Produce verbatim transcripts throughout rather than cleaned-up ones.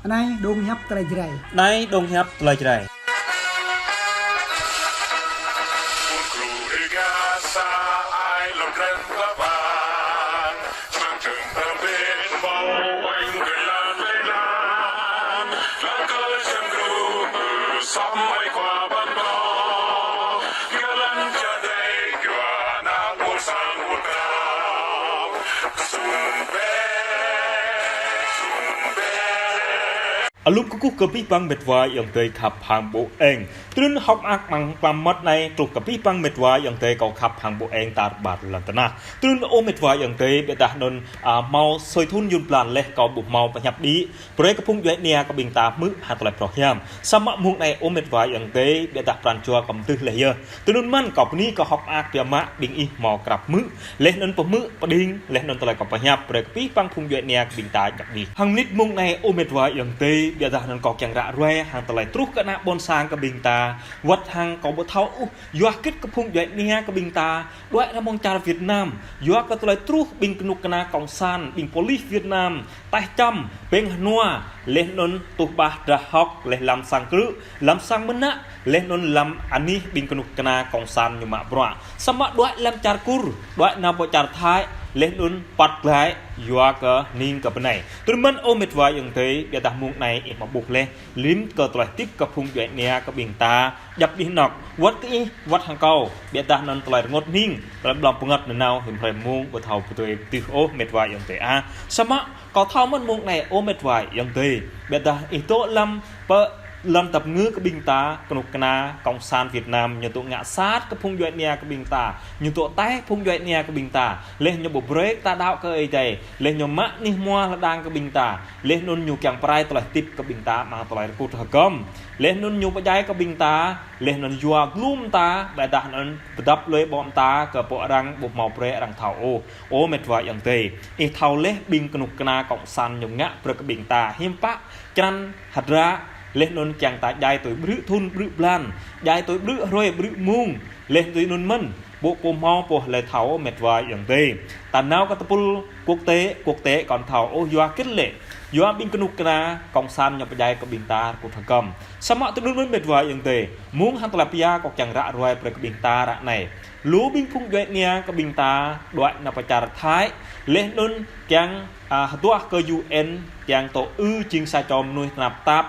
Anai dong hiăp tơlơi Jrai. Anai dong hiăp tơlơi Jrai. Alum kơkuh kơ abih bang mĕt wa ayŏng adơi khăp hăng ƀô eng. Trŭn hŏk mơak amăng mlam mơmŏt anai truh kơ abih bang mĕt wa ayŏng adơi kâo khăp hăng ƀô eng tar ƀar lŏn tơnah. Trŭn ơ mĕt wa ayŏng adơi, ƀiădah anŭn, a, hmâo sui thŭn yŭn blan laih kâo ƀu hmâo pơhiăp đĭ. Brơi kơ phung djuai ania kơ ƀing ta hmư̆ hăng tơlơi phrâo hiam. Samơ̆ mông anai ơ mĕt wa ayŏng adơi, ƀiădah pran jua kâo mơdưh laih yơh. Tui anŭn mơ̆n kâo bơni kơ hŏk mơak biă mă ƀing ih hmâo krăp hmư̆. Laih anŭn pơhmư̆ pơđing, laih anŭn tơlơi kâo pơhiăp, brơi kơ abih bang phung djuai ania kơ ƀing ta djăp đih. Hăng mơnit mông anai ơ mĕt wa ayŏng adơi, ƀiădah anŭn kâo kiăng ră ruai hăng tơlơi truh kơ ană ƀôn sang kơ ƀing ta. Wơ̆t hăng kâo ƀu thâo ôh, yua hơget kơ phung djuai ania kơ ƀing ta đuaĭ ra mơ̆ng čar Việt Nam, yua kơ tơlơi truh ƀing kơnuk kơna kông sản, ƀing pôlis Việt Nam, taih čăm, ƀing hơnua, laih anŭn tuh ƀah drah hŏk, laih lăm sang krư̆, lăm sang mơnă, laih anŭn lăm anih ƀing kơnuk kơna kông sản ñu mă bruă. Samơ̆ đuaĭ lăm čar Kur, đuaĭ nao pơ čar Thái, laih anŭn păt glaĭ, yua kơ hning kơ bơnai. Tui anŭn mơ̆n ơ mĕt wa ayŏng adơi, ƀiădah mông anai ih mă ƀuh laih, lĭm kơ tơlơi tĭp kơ phung djuai ania kơ ƀing ta, djăp đih nŏk, wơ̆t kơ ih, wơ̆t hăng kâo, ƀiădah anŭn tơlơi rơngot hning, tơlơi blŏng pơngăt nanao, hĭm hrơi mông, ƀu thâo pơtui tih ôh mĕt wa ayŏng adơi ah. Samơ̆, kâo thâo mơ̆n mông anai ơ mĕt wa ayŏng adơi. Ƀiădah ih dŏ lăm pơ lŏn tơpơngư kơ ƀing ta, kơnuk kơna kông sản Việt Nam, ñu dŏ ngă sat kơ phung djuai ania kơ ƀing ta, ñu dŏ taih phung djuai ania kơ ƀing ta, laih ñu ƀu brơi ta đaŏ kơ Ơi Adai, laih ñu mă anih hmua lŏn đang kơ ƀing ta, laih anŭn ñu kiăng pơrai tơlơi tĭp kơ ƀing ta amăng tơlơi rơkŭt hơgŏm. Laih anŭn ñu pơdjai kơ ƀing ta, laih anŭn yua glŭm ta, ƀiădah anŭn pơdăp lui ƀô̆ ta kơ pô arăng ƀu hmâo brơi arăng thâo ôh. Ơ mĕt wa ayŏng adơi, ih thâo laih ƀing kơnuk kơna kông sản ñu ngă brơi kơ ƀing ta hiư̆m pă, črăn hơdră, laih anŭn kiăng ta djai tui ƀrư̆ thŭn ƀrư̆ blan, djai tui ƀrư̆ hrơi ƀrư̆ mông, laih tui anŭn mơ̆n, ƀu pô hmâo pô lĕ thâo mĕt wa ayŏng adơi. Ta nao kơ tơpul quốc tế, quốc tế kŏn thâo ôh yua hơget lĕ. Yua ƀing kơnuk kơna kông sản ñu pơdjai kơ ƀing ta rơkŭt hơgŏm. Samơ̆ tui anŭn mơ̆n mĕt wa ayŏng adơi, mông hăng tơlơi pia kâo kiăng ră ruai brơi kơ ƀing ta ră anai. Lu ƀing phung djuai ania kơ ƀing ta, đuaĭ nao pơ čar Thái, laih anŭn kiăng, a, hơduah kơ U N, kiăng tŏ ư jing sa čô mơnuih tơnap tap.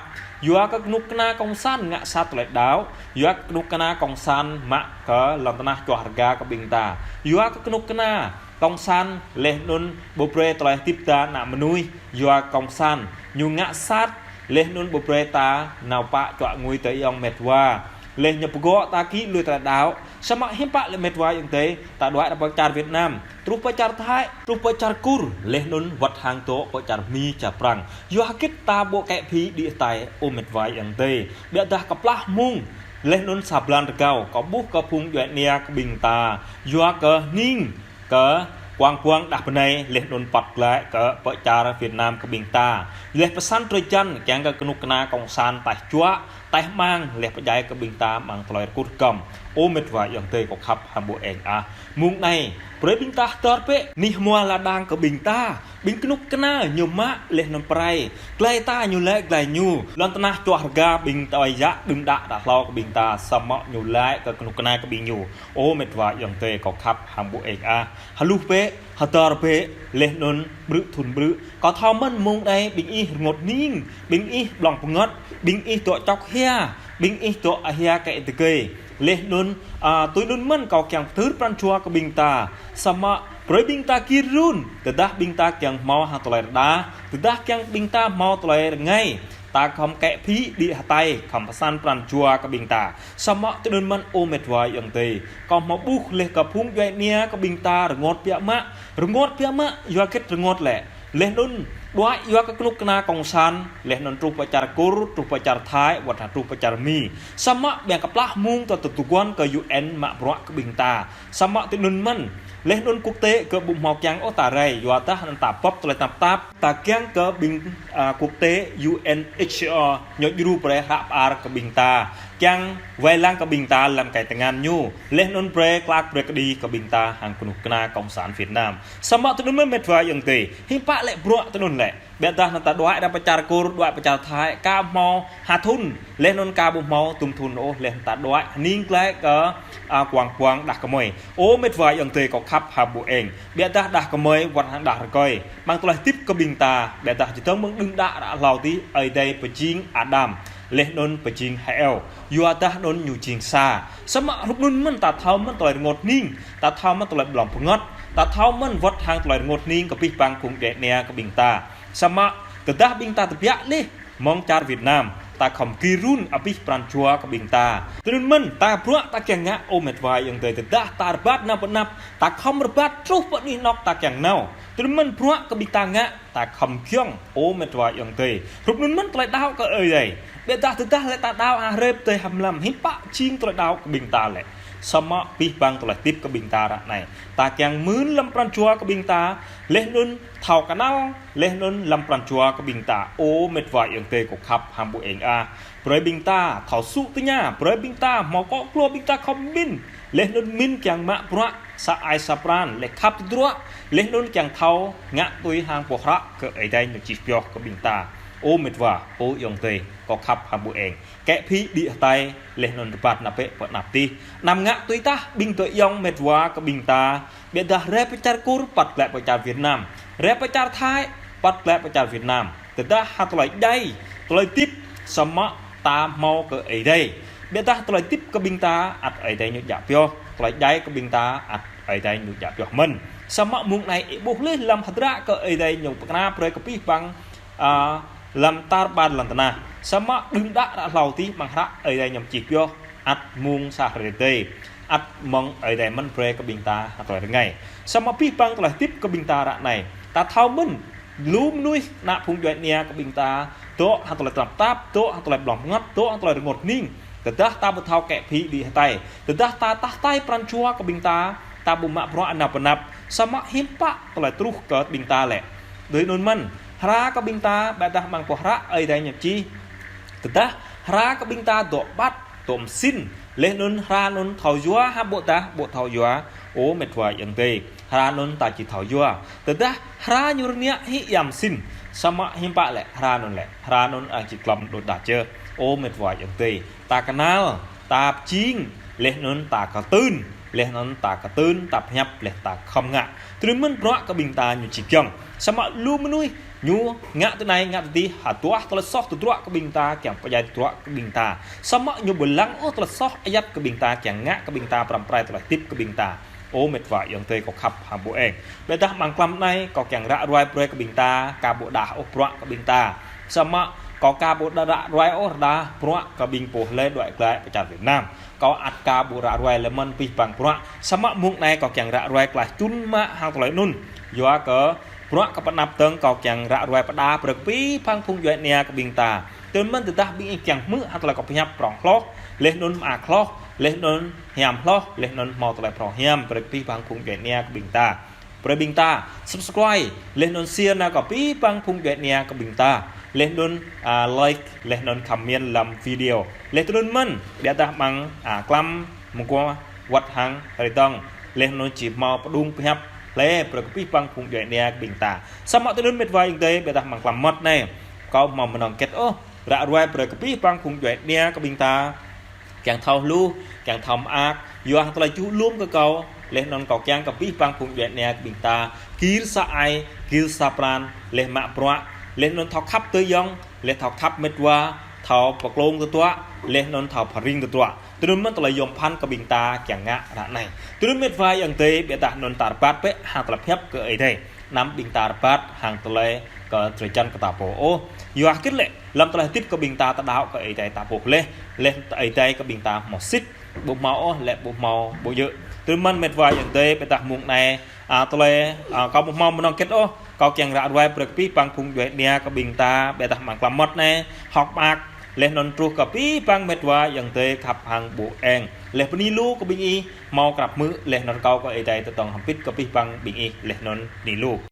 Yua kơ kơnuk kơna kông sản ngă sat tơlơi đaŏ, yua kơ kơnuk kơna kông sản mă kơ lŏn tơnah čuah rơga kơ ƀing ta. Yua kơ kơnuk kơna kông sản laih anŭn ƀu brơi tơlơi tĭp ta ană mơnuih, yua kông sản ñu ngă sat, laih anŭn ƀu brơi ta nao pă čuă ngui tơ ayŏng mĕt wa. Laih ñu pơgŏ ta kĭ lui tơlơi đaŏ. Samơ̆ hiư̆m pă lĕ mĕt wa ayŏng adơi, ta đuaĭ ra pơ čar Việt Nam, truh pơ čar Thái, truh pơ čar Kur, laih anŭn wơ̆t hăng dŏ pơ čar Mi, čar Prăng. Yua hơget ta ƀu kĕ phi đĭ hơtai ơ mĕt wa ayŏng adơi. Ƀiădah kơplah mông, laih anŭn sa blan rơgao, kâo ƀuh kơ phung djuai ania kơ ƀing ta. Yua kơ hning, kơ kuang kuang đah bơnai, laih anŭn păt glaĭ kơ pơ čar Việt Nam kơ ƀing ta. Laih pơsăn trơi jăn, kiăng kơ kơnuk kơna kông sản taih čuă, taih mang, laih pơdjai kơ ƀing ta amăng tơlơi rơkŭt hơgŏm. Ơ mĕt wa ayŏng adơi kâo khăp hăng ƀô eng ah. Mông anai, brơi ƀing ta hơdơr bĕ, anih hmua lŏn đang kơ ƀing ta. Ƀing kơnuk kơna ñu mă laih anŭn pơrai. Glai ta ñu laĭ glai ñu. Lŏn tơnah čuah rơga ƀing ta ơi yă đưm đă đă hlâo kơ ƀing ta. Samơ̆ ñu laĭ kơ kơnuk kơna kơ ƀing ñu. Ơ mĕt wa ayŏng adơi kâo khăp hăng ƀô eng ah. Hluh bĕ, hơdơr bĕ, laih anŭn ƀrư̆ thŭn ƀrư̆. Kâo thâo mơ̆n mông anai ƀing ih rơngot hning, ƀing ih blŏng pơngăt, ƀing ih dŏ čŏk hia, ƀing ih dŏ hia kĕ tơgơi. Laih anŭn, a, tui anŭn mơ̆n kâo kiăng pơtưr pran jua kơ ƀing ta. Samơ̆ brơi ƀing ta gir run, tơdah ƀing ta kiăng hmâo hăng tơlơi rơđah, tơdah kiăng ƀing ta hmâo tơlơi rơngai. Ta khŏm kĕ phi đĭ hơtai, khŏm pơsăn pran jua kơ ƀing ta. Samơ̆ tui anŭn mơ̆n ơ mĕt wa ayŏng adơi. Kâo hmâo ƀuh laih kơ phung djuai ania kơ ƀing ta rơngot biă mă, rơngot biă mă, yua hơget rơngot lĕ. Laih anŭn, đuaĭ yua kơ kơnuk kơna kông sản, laih anŭn truh pơ čar Kur, truh pơ čar Thái, wơ̆t hăng truh pơ čar Mi. Samơ̆ ƀiă kơplah mông ta tơguan kơ U N mă bruă kơ ƀing ta. Samơ̆ tui anŭn mơ̆n, laih anŭn quốc tế kơ ƀu hmâo kiăng ôh ta rai, yua dah anŭn ta bưp tơlơi tơnap tap, ta kiăng kơ ƀing, a, quốc tế U N H C R, ñu djru brơi hră pơar kơ ƀing ta. kiăng wai lăng kơ ƀing ta lăm kơiăng tơngan ñu, laih anŭn brơi klă brơi kơđi kơ ƀing ta hăng kơnuk kơna Cộng sản Việt Nam. Samơ̆ tui anŭn mơ̆n met wa ayŏng adơi, hiư̆m pă lĕ bruă tui anŭn lĕ. Biă dah anŭn ta đuaĭ đah pơ čar Kur, đuaĭ pơ čar Thái, ka hmâo ha thŭn, laih anŭn ka ƀu hmâo tŭm thŭn ôh, laih anŭn ta đuaĭ hning glaĭ kơ, a, kuang kuang đah kơmơi. Ơ met wa ayŏng adơi kâo khăp hăng ƀu eng. Biă dah đah kơmơi wơ̆t hăng đah rơkơi. Mơ̆ng tơlơi tip kơ ƀing ta, biă dah čơdơ̆ng mơ̆ng đưm đă ră hlâo adih, Ơi Adai pơjing Adam, laih anŭn pơjing Hêwô. Yua dah anŭn ñu jing sa. Samơ̆ hrup anŭn mơ̆n ta thâo mơ̆n tơlơi rơngot hning, ta thâo mơ̆n tơlơi blŏng pơngăt, ta thâo mơ̆n wơ̆t hăng tơlơi rơngot hning kơ abih bang phung djuai ania kơ ƀing ta. Samơ̆ tơdah ƀing ta tơbiă laih mơ̆ng čar Việt Nam, ta khŏm gir run abih pran jua kơ ƀing ta. Tui anŭn mơ̆n, ta bruă ta kiăng ngă ơ met wa ayŏng adơi, tơdah ta rơbat nao pơ anăp, ta khŏm rơbat truh pơ anih anŏ ta kiăng nao. Tui anŭn mơ̆n bruă kơ ƀing ta ngă, ta khŏm giŏng ơ met wa ayŏng adơi. Hrup anŭn mơ̆n tơlơi đaŏ kơ Ơi Adai. Biă dah tơdah lĕ ta đaŏ ha hrĕp tơi ha mlam, hiư̆m pă jing tơlơi đaŏ kơ ƀing ta lĕ. Samơ̆ abih bang tơlơi tip kơ ƀing ta ră anai, ta kiăng mưn lăm pran jua kơ ƀing ta, laih anŭn thâo kơnăl, laih anŭn lăm pran jua kơ ƀing ta. Ơ met wa ayŏng adơi kâo khăp hăng ƀu eng ah. Brơi ƀing ta thâo sŭ tơña, brơi ƀing ta hmâo akŏ glô ƀing ta khŏm min. Laih anŭn min kiăng mă bruă sa ai sa pran, laih khăp tơdruă, laih anŭn kiăng thâo ngă tui hăng boh hră kơ Ơi Adai ñu čih pioh kơ ƀing ta. Ơ met wa, ơ ayŏng adơi, kâo khăp hăng ƀu eng. Kĕ phi đĭ hơtai, laih anŭn rơbat nao bĕ pơ anăp adih. Anăm ngă tui tah ƀing tơ ayŏng met wa kơ ƀing ta, biă dah rai pơ čar Kur, păt glaĭ pơ čar Việt Nam. Rai pơ čar Thái, păt glaĭ pơ čar Việt Nam. Tơdah ha tơlơi djai, tơlơi tip, samơ̆ ta hmâo kơ Ơi Adai. Biă dah tơlơi tip kơ ƀing ta, ăt Ơi Adai ñu djă pioh. Tơlơi djai kơ ƀing ta, ăt Ơi Adai ñu djă pioh mơ̆n. Samơ̆ mông anai ih ƀuh laih lăm hơdră kơ Ơi Adai ñu pơkra brơi kơ abih bang, a, lăm tar ƀar lŏn tơnah. Samơ̆ đưm đă ră hlâo adih mơ̆ng hră Ơi Adai ñu čih pioh, ăt mơ̆ng sa hrơi tơi. Ăt mơ̆ng Ơi Adai mơ̆n brơi kơ ƀing ta ha tơlơi rơngai. Samơ̆ abih bang tơlơi tip kơ ƀing ta ră anai, ta thâo mơ̆n, lu mơnuih ană phung djuai ania kơ ƀing ta, dŏ ha tơlơi tơnap tap, dŏ ha tơlơi blŏng pơngăt, dŏ ha tơlơi rơngot hning. Tơdah ta ƀu thâo kĕ phi đĭ hơtai, tơdah ta tah hơtai pran jua kơ ƀing ta, ta ƀu mă bruă nao pơ anăp, samơ̆ hiư̆m pă tơlơi truh kơ ƀing ta lĕ. Tui anŭn mơ̆n, hra kơ ƀing ta, biă dah mơ̆ng boh hră Ơi Adai ñu čih. Tơdah hra kơ ƀing ta dŏ ƀăt, dŏ msĭn, laih anŭn hra anŭn thâo yua hă ƀu dah, ƀu thâo yua, ơ met wa ayŏng adơi. Hra anŭn ta či thâo yua. Tơdah hra ñu rơngiă hĭ ia msĭn, samơ̆ hiư̆m pă lĕ hra anŭn lĕ. Hra anŭn ăt či glŏm đôč đa čơ. Ơ met wa ayŏng adơi. Ta kơnăl, ta pơjing, laih anŭn ta kơtưn, laih anŭn ta kơtưn, ta pơhiăp, laih ta khŏm ngă. Tui anŭn mơ̆n bruă kơ ƀing ta ñu či giŏng. Samơ̆ lu mơnuih ñu ngă tui anai, ngă tui adih, hơduah tơlơi soh tơdruă kơ ƀing ta, kiăng pơdjai tơdruă kơ ƀing ta. Samơ̆ ñu ƀu lăng ôh tơlơi soh ayăt kơ ƀing ta, kiăng ngă kơ ƀing ta pơrăm pơrai tơlơi tip kơ ƀing ta. Ơ met wa ayŏng adơi kâo khăp hăng ƀu eng. Biă dah mơ̆ng klăm anai, kâo kiăng ră ruai brơi kơ ƀing ta, ka ƀu đah ôh bruă kơ ƀing ta. Samơ̆ kâo ka ƀu đah ră ruai ôh rơđah bruă kơ ƀing pô hlơi đuaĭ glaĭ pơ čar Việt Nam. Kâo ăt ka ƀu ră ruai lĕ mơ̆n abih bang bruă. Samơ̆ mông anai kâo kiăng ră ruai klaih čun mă hăng tơlơi anŭn. Yua kơ bruă kơ pơ anăp dơ̆ng kâo kiăng ră ruai pơđar brơi kơ abih bang phung djuai ania kơ ƀing ta. Tui anŭn mơ̆n tơdah ƀing ih kiăng hmư̆ hăng tơlơi kâo pơhiăp prŏng hloh, laih anŭn mơak hloh, laih anŭn hiam hloh, laih anŭn hmâo tơlơi prŏng hiam brơi kơ abih bang phung djuai ania kơ ƀing ta. Brơi ƀing ta subscribe, laih anŭn share nao kơ abih bang phung djuai ania kơ ƀing ta. Laih anŭn, a, like, laih anŭn comment lăm video. Laih tui anŭn mơ̆n, biă dah mơ̆ng, a, klăm mơguah wơ̆t hăng rơdơ̆ng. Laih anŭn či hmâo pơdŏng pơhiăp hlơi brơi kơ abih bang phung djuai ania kơ ƀing ta. Samơ̆ tui anŭn met wa ayŏng adơi, biă dah mơ̆ng klăm mơmŏt anai, kâo hmâo mơnơ̆ng hơget ôh ră ruai brơi kơ abih bang phung djuai ania kơ ƀing ta. Kiăng thâo hluh, kiăng thâo mơak, yua hăng tơlơi čuh lŏm kơ kâo, laih anŭn kâo kiăng kơ abih bang phung djuai ania kơ ƀing ta, gir sa ai, gir sa pran, laih mă bruă, laih anŭn thâo khăp tơ ayŏng, laih thâo khăp met wa, thâo pơklông tơdruă, laih anŭn thâo pơring tơdruă. Tui anŭn mơ̆n tơlơi yom phăn kơ ƀing ta kiăng ngă ră anai. Tui anŭn met wa ayŏng adơi, biă dah anŭn ta rơbat bĕ hăng tơlơi pơhiăp kơ Ơi Adai. Anăm ƀing ta rơbat hăng tơlơi kơ drơi jăn kơ ta pô ôh. Yua hơget lĕ, lăm tơlơi hơdip kơ ƀing ta ta đaŏ kơ Ơi Adai ta ƀuh laih, laih Ơi Adai kơ ƀing ta hmâo sĭt, ƀu hmâo ôh lĕ ƀu hmâo ƀu djơ̆. Tui anŭn mơ̆n met wa ayŏng adơi, biă dah mông anai, a, tơlơi, a, kâo ƀu hmâo mơnơ̆ng hơget ôh, kâo kiăng ră ruai brơi kơ abih bang phung djuai ania kơ ƀing ta, biă dah mơ̆ng klăm mơmŏt anai, hơ̆k mơak, laih anŭn truh kơ abih bang met wa ayŏng adơi khăp hăng ƀu eng. Laih bơni lu kơ ƀing ih, hmâo krăp hmư̆, laih anŭn rơkâo kơ Ơi Adai tơdơ̆ng hơbĭt kơ abih bang ƀing ih, laih anŭn bơni lu.